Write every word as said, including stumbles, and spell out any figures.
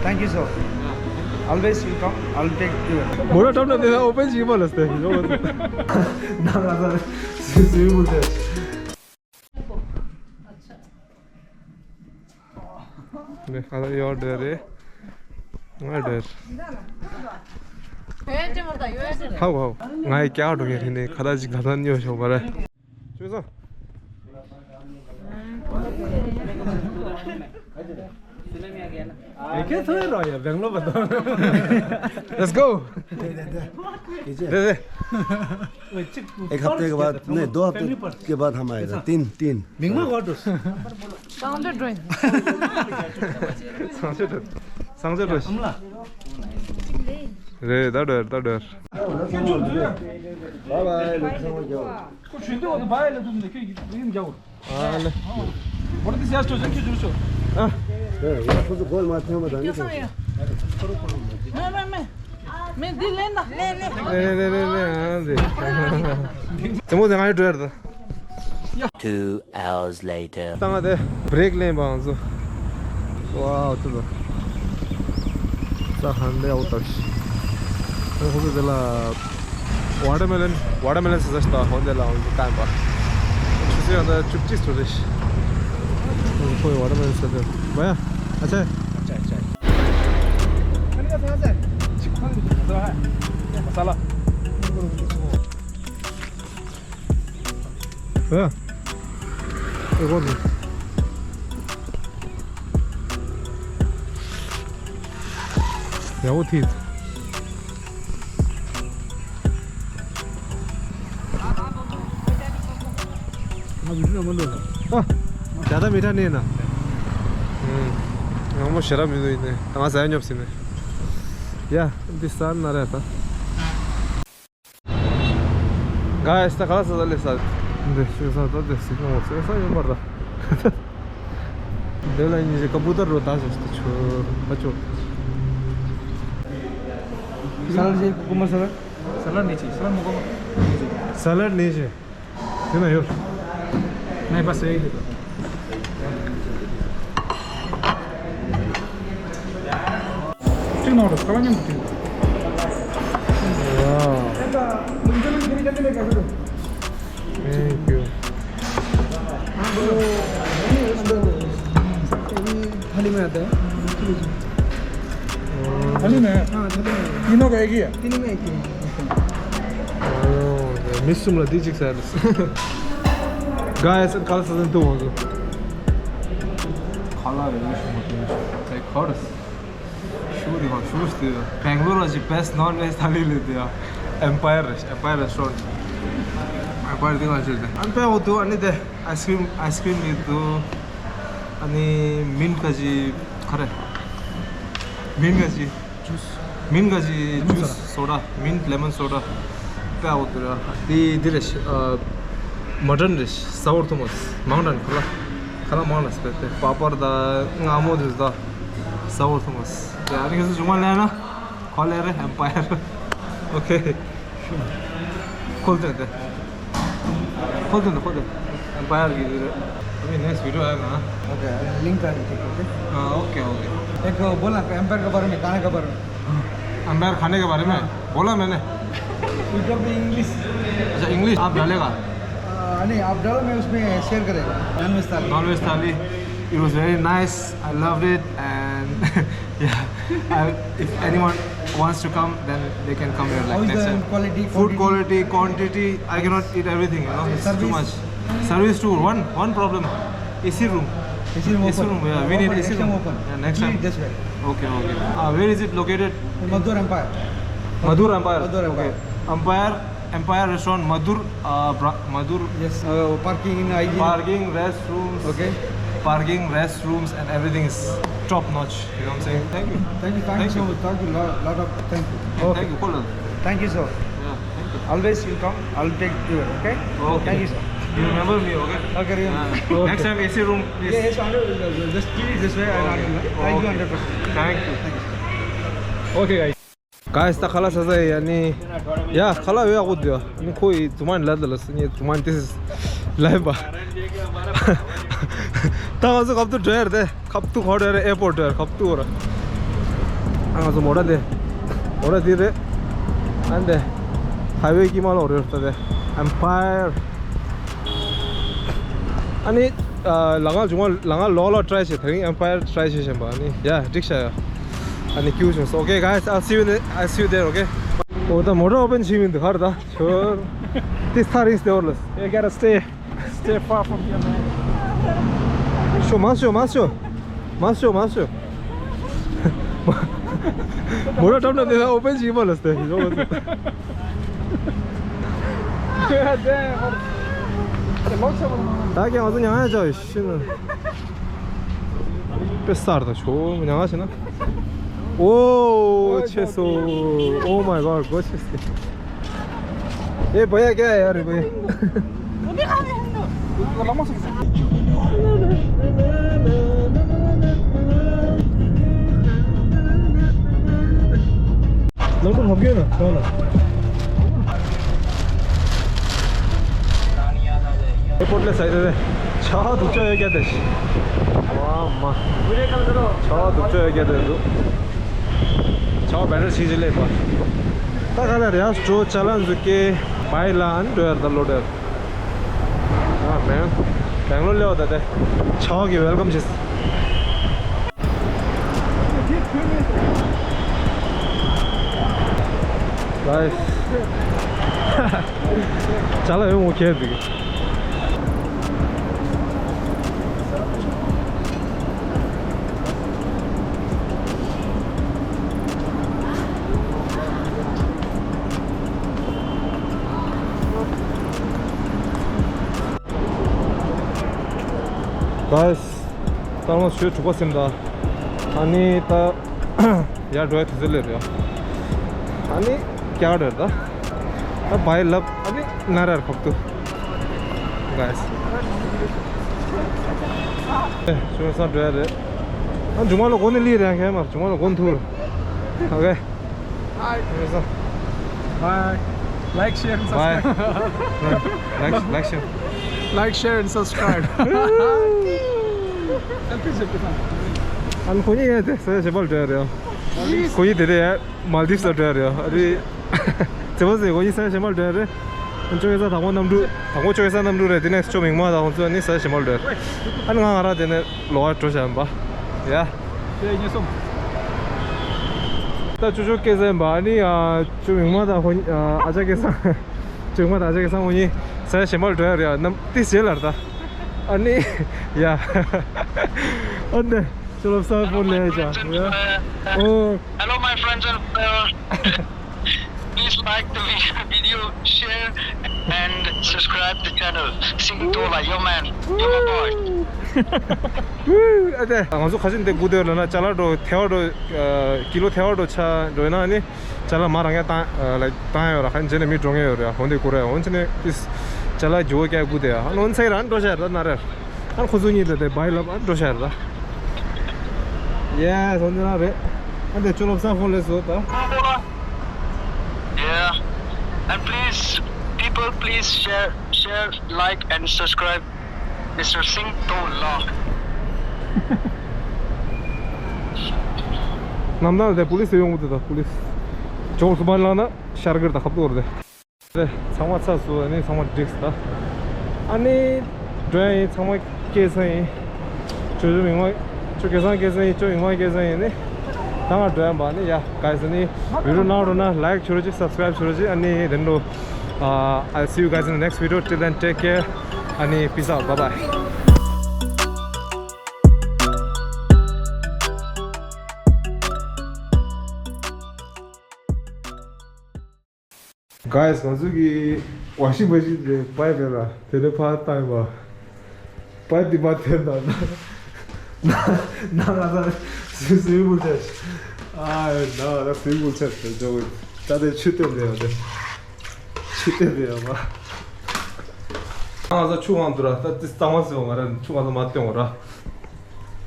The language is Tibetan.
Thank you, sir. Always you come, I'll take you. Mora tam na de open ji bolas te. Na na na. Swimming pool te. Ne, ada yor de re. Nga de. Hau hau. Ngai kya do ye ne, kada ji gadan yo sho bare. Chusa. Let's go. दे दे। एक हफ्ते के बाद, नहीं, दो हफ्ते के बाद हम आएगा। तीन, तीन। Sound drawing. Sound drawing. Sound drawing. रे, दा डर, दा डर। Bye bye. कुछ हिंदी हो तो बाय ले तुम देखिए, इन जाओ। ཨ་ལེ། ཨ། ཡ་ཁོ་ཚོ་སྒོ་མ་ཐོན་པ་དང་ནི། མེ་མེ་མེ། མེ་འདི་ལེན་ན། ལེན་ལེན། ལེན་ལེན་ལེན་ལེན། ཨ་འདི། ཙེ་མོ་དེ་ང་ཡི་འགྲོ་ཡར་ད། Two hours later. ད་ང་དེ་བྲེག་ལེན་པའང་ཚོ། ཝའོ་ཙི་ད། ས་ཧན་དེ་ཨའོ་ཏར་ཤི། ཁོ་ཚོ་དེ་ལ། Watermelon, watermelon ཟེར་ས་ཞིག་དང་ཧོན་དེ་ལ་འོང་གི་ཀན་པ། ཆུ་ཚོད་ཡང་ད་བཅུ་གཅིག་ཙམ་རེད། ཁོས་watermelon ཟེར་དེ། བ་ཡ། ཨ་ཅེ། ཨ་ཅེ་ཨ་ཅེ། ཁ་ནི་ཁ་ཚང་ཟེར། ཅི་ཁོ་ནི་ཁ་ཚང་ཧ། མ་ས་ལ། བ་ཡ། ཨེ་གོ་ནི། ཡ་འོ་ཐིག་ཨ། ཇ་ད་མི་ཁྲ་ནས་ན། ང་མོ་ཞེ་རབ་མི་འདུག་ཡིན་ནས་ང་ཟ་ཡ་ཉོབ་ཟིན་ནས། ཡ། འདི་ས་ན་རེད་ད། ག་ཡ་ས་ག་ས་ས་ལེ་ས། འདི་ཤི་ས་ད་འདི་སི་ཀོ་མོ་སི་ས་ཡོང་བར་ད། འདི་ལ་ཉི་ཞི་ཀ་པུ་ཏར་རོ་ད་ཞོ་སྟེ་ཆོ་ཧ་ཆོ། सलाद चाहिए, कुकुम्बर सलाद। सलाद नहीं चाहिए, सलाद मुकम्मल नहीं चाहिए। सलाद नहीं चाहिए। है ना यार? नहीं, बस यही दे दो। ठीक ना, ऑर्डर करवा नहीं। Wow. Thank you. थाली में आता है। थाली में? हाँ, थाली में। तीनों का एक ही है? तीनों का एक ही है। ཨོ། མི་གསུམ་ལ་འདི་གཅིག་ཟེར། ག་ཡ་སན་ཁ་ལ་ས་སན་ཏུ་འོང་ཟུ། ཁ་ལ་རེ་མི་ཤུ་མ་ཏུ་མི་ཤུ། ཚེ་ཁར། ཤུ་རི་མ་ཤུ་སྟེ། Bangalore ཨ་ཅི་best non veg thali ལེ་དེ་ཨ། Empire Empire restaurant. Empire དེ་ང་ཅི་དེ། ཨན་པེ་འོ་དུ་ཨ་ནི་དེ། ice cream ice cream ཡོད་དུ། ཨ་ནི་མིན་ཁ་ཅི་ཁ་རེ། མིན་ཁ་ཅི། ཇུས། མིན་ག་ཅི། ལེ་མོན་ཇུས། སོ་ཌ། སོ་ཌ། མིན་ལེ་མོན་སོ་ཌ། པེ་འོ་དུ་ར། དེ་དེ་རེད། ཨ། མ་ཊན་རེད། ཟ་བོར་ཐུ་མོ་སི། མང་ཊན་ཁ་ལ། ཁ་ལ་མང་ལ་སི་པེ་པེ། པ་པར་ད་མངར་མོ་དུ་ཟ། ཟ་བོར་ཐུ་མོ་སི། ཡ་ནི་ཁ་སི་ཇུང་མ་ལེ་ན། ཁོ་ལེ་རེ་ཨེམ་པ་ཡར། ཨོ་ཁེ། ཁོལ་ཏེ་ཏེ། ཁོལ་ཏེ་ཏེ་ཁོལ་ཏེ། Empire གི་རེད། अभी नेक्स्ट वीडियो आएगा ना। ओके, लिंक आएगा, ठीक है। हाँ, ओके, ओके। एक बोला कि एम्पायर के बारे में, खाने के बारे में। एम्पायर खाने के बारे में? बोला मैंने। You talk in English। अच्छा, इंग्लिश आप डालेगा? आ, नहीं, आप डालो, मैं उसमें शेयर करेगा। नॉनवेज थाली। नॉनवेज थाली। It was very nice। I loved it and yeah, I, if anyone wants to come, then they can come here, like, how is next the time. Quality, food quality, quality, quantity, I cannot eat everything, you know, it's too much. Service? Service too. One, one problem. A C room. A C room open. A C room, yeah, we need A C room. Next time open. Yeah, next time. Please, just wait. Okay, okay. Uh, where is it located? Madhur Empire. Madhur Empire. Madhur Empire. Okay. Empire, Empire Restaurant, Madhur, uh, bra-, Madhur. Yes. Uh, parking, hygiene. Parking, restrooms. Okay. Parking, restrooms, and everything is top notch. You know what I'm saying? Thank you. Thank you, thank you so much. Thank you, lot, lot of, thank you. Yeah, okay. Thank you, Colin. Thank you, sir. Yeah, thank you. Always you come, I'll take you, okay? Okay. Thank you, sir. You remember me, okay? Okay, remember. Yeah. Okay. Next time A C room, please. Yeah, yes, hundred, just please, this way, I'll ask you. Okay. Thank you, hundred percent. Thank you. Thank you, sir. Okay, guys. ག་ཡ་ས་ཁ་ལ་ས་ས་ཡ་ནི། ཡ་ཁ་ལ་ཡོད་ཡག་པོ་འདུག་ཡ། ནི་ཁོ་ཡི་ཛུ་མན་ལ་ལ་ལ་སི་ནི་ཛུ་མན་ཏི་སི་ལ་ཡིན་པ། ད་ང་ཚོ་ཁབ་ཏུ་འགྲོ་ཡ་རེད་དེ། ཁབ་ཏུ་ཁོ་འགྲོ་ཡ་རེད། ཨེར་པོར་ཊི་འགྲོ་ཡ་རེད། ཁབ་ཏུ་འོ་ར། ང་ཚོ་མོ་ཊ་དེ། མོ་ཊ་དེ་རེད། ཨ་ནི་དེ། ཧའི་ཝེ་དཀྱིལ་མ་ལོག་རེད་ད་དེ། ཨེམ་པའེར། ཨ་ནི། ལ་ང་ལ་ང་ལ་ལོག་ལོག་ཊ་རའི་བྱེད། དེ་རིང་ཨེམ་པའེར་ཊ་རའི་བྱེད་བཞིན་པ། ཨ་ནི། ཡ། འགྲིག་ཤག་ཡ། ཨ་ནི་ཀིའུ་བྱུང་སོང་། Okay guys, I'll see you there, I'll see you there, okay? ཨོ་ད་མོ་ཊ་ཨོ་པན་བྱེད་མི་འདུག་ག་རེད་ད། ཁྱོད། This ཐག་རིང་སྟེ་བར་ལ། You gotta stay, stay far from here, man. ཤོ་མ་ཤོ་མ་ཤོ། མ་ཤོ་མ་ཤོ། མོ་ཊ་ཊོབ་ན་དེ་ལ་ཨོ་པན་ཞིག་པ་ལ་སྟེ། ད་ཀྱང་ང་ཚོ་མྱ་ངན་བྱ་བའི་ཤིན། དཔེ་གསར་དང་ཆོ་མྱ་ངན་བྱེད་ན། ཨོ་ཆེ་སོ། Oh my god, གོ་ཆེ་སོ། ए भैया, क्या है यार, भैया? ལམ་འགྲོ་ལབ་གྱོན་ན་ཁྱོད་ལ། ཨེར་པོར་ཊི་ལ་སའི་ཌི་རེད། ཆ་སྡུག་ཅག་ཡོད་ཀྱ་དེ། ཨ་མ། ཆ་སྡུག་ཅག་ཡོད་ཀྱ་དེ་འདུག་ཆ་བེ་ར་ཆི་ཆི་ལེ་པ། ད་ག་ལ་རེ་ཡ་སྤྲོ་ཅ་ལག་འཛུགས་ཀྱི་བའི་ལ་ཨན་འགྲོ་ཡར་ད་ལོ་འགྲོ་ཡར། ཨ་མེན། བེང་ལོར་ལེའོ་ད་དེ། ཆ་གི་ཝེལ་ཀམ་ཆེས། Guys. ཅ་ལག་ཡོང་ངོ་ཁྱེར་འདུག Guys, ད་ང་ཞོ་དྲུག་པ་ཟིན་ད། ཨ་ནི་ད་ཡར་འགྲོ་ཡ་དུས་ཚོད་སླེབས་རེད། ཨ་ནི་རྒྱག་རེད་ད། ད་བའི་ལབ། ཨ་ནི་ན་རར་ཕབ་ཏུ། Guys. ཨེ་ཅུང་ས་འགྲོ་ཡ་རེད། ཨ་མཇུག་མ་ལ་གོ་ནི་ལི་རེད་ཁེ་མར་མཇུག་མ་ལ་གོ་ནི་ཐུར། Okay. Hi. Bye. Like, share and subscribe. Like, like, share. Like, share and subscribe. ཨན་ཁོ་གཉིས་ཡང་དེ་ས་ཞེ་པར་འགྲོ་ཡ་རེད། ཁོ་གཉིས་དེ་རེད་ཡ། མལ་དིབ་སར་འགྲོ་ཡ་རེད། ཨ་རི། ཙེ་བ་ཟེ་ཁོ་གཉིས་ས་ཞེ་པར་འགྲོ་ཡ་རེད། ཅོ་ཡ་ས་དང་པོ་གནམ་གྲུ། དང་པོ་ཅོ་ཡ་ས་གནམ་གྲུ་རེད། དེ་ནས་ཅོ་མིག་མ་དང་ཁོང་ཚོ་ནི་ས་ཞེ་པར་འགྲོ་ཡ་རེད། ཨ་ནི་ང་ང་རང་དེ་ནས་ལོག་འགྲོ་བྱ་ཡིན་པ། ཡ། དེ་ཉེ་སོང་། ད་ཅོ་ཅོ་སྐད་ཟེར་བ་ནི་ཨ་ཅོ་མིག་མ་དང་ཧོ་ཨ་ཅག་སྐད་སང་། ཅོ་མིག་མ་དང་ཨ་ཅག་སྐད་སང་ཧོ་གཉིས་ས་ཞེ་མར་འགྲོ་ཡ་རེད་ཡ། ནམ་ཏི་ཟེར་ལར་ད། ཨ་ནི་ཡ། ཨ་ནི་ཅོ་ལབ་སང་ཕོན་ལས་ཅ་ཡ། ཨོ། Hello, my friends and followers. Please like the video, video, share, and subscribe the channel. Sing Tola, yo man, yo my boy. ཨ་དེ། ང་ཚོ་ཁ་ཆེམས་དེ་སྒུག་བསྡད་ཡོད་ལ་ན་ཅ་ལག་འགྲོ་ཐལ་བ་འགྲོ། ཀི་ལོ་ཐལ་བ་འགྲོ་ཆ་འགྲོ་ན་ནི་ཅ་ལག་མ་རང་ཡ་བཏང་ལ་བཏང་ཡོད་ར། ཁ་ཆེམས་ནས་མི་འགྲོ་ངེས་ཡོད་ར། འོན་ཏེ་ཀུ་རེ་འོན་ཏེ་ནས་ཅ་ལག་འགྱུར་བ་སྐྱ་སྒུག་བསྡད་ཡ། འོན་ཚེ་རང་འགྲོ་ཤ་ར་ན་རེ། ཨ་ཁོ་ཚོ་གཉིས་དེ་དེ་བའི་ལབ་ཨ་འགྲོ་ཤ་ར། ཡེ་འོན་ཏེ་ན་རེ། ཨ་དེ་ཅོ་ལབ་སང་ཕོན་ལས་བཟོ་ད། Yeah. And please, people, please share, share, like, and subscribe, Mister Singh Tola. ནམ་ནང་དེ་པུ་ལིས་དེ་ཡོང་གི་འདུག་ད་པུ་ལིས། ཅོག་སུ་མ་ལངས་ན་ཤར་གིར་ད་ཁབ་ཏུ་བར་དེ། ཚང་མ་ཚར་སོང་། ཨ་ནི་ཚང་མ་འགྲིགས་ད། ཨ་ནི་འགྲོ་ཡ་ཡིན། ཚང་མ་སྐྱེལ་ས་ཡིན། ཅོ་ཅོ་མིག་དམར། ཅོ་སྐལ་བཟང་སྐལ་བཟང་ཡིན། ཅོ་མིག་དམར་སྐལ་བཟང་ཡིན་ནི། ད་ང་འགྲོ་ཡ་འབའ་ནི་ཡ། ག་ཡི་ས་ནི་བི་ཌིའོ་ནང་འགྲོ་ན་like བྱོས་རོགས་གྱིས། subscribe བྱོས་རོགས་གྱིས། ཨ་ནི་དེ་འགྲོ། Uh, I'll see you guys in the next video. Till then, take care. ཨ་ནི་peace out. Bye bye. Guys, ང་ཚོ་གི་washing machine དེ་པའི་བེ་ར་དེ་ནས་ཕར་བཏང་ཡོད་པ། པའི་དེ་པར་ཐེབས་ན་ན་ན་ང་ཚ་སུ་སུའི་བུ་ཆ་ཆི། ཨ་ན་ང་ཚ་སུའི་བུ་ཆ་ཆི་ཇོ་གི་ད་དེ་ཆུ་བཏོན་དེ་ཡོད་དེ། ཆུ་བཏོན་དེ་ཡོད་པ། ང་ཚ་ཆུ་གང་དུ་ར་ད་དེ་གཙང་མ་ཟེར་བ་ང་ར་ཆུ་ང་ཚ་མ་བཏོན་བ་ར།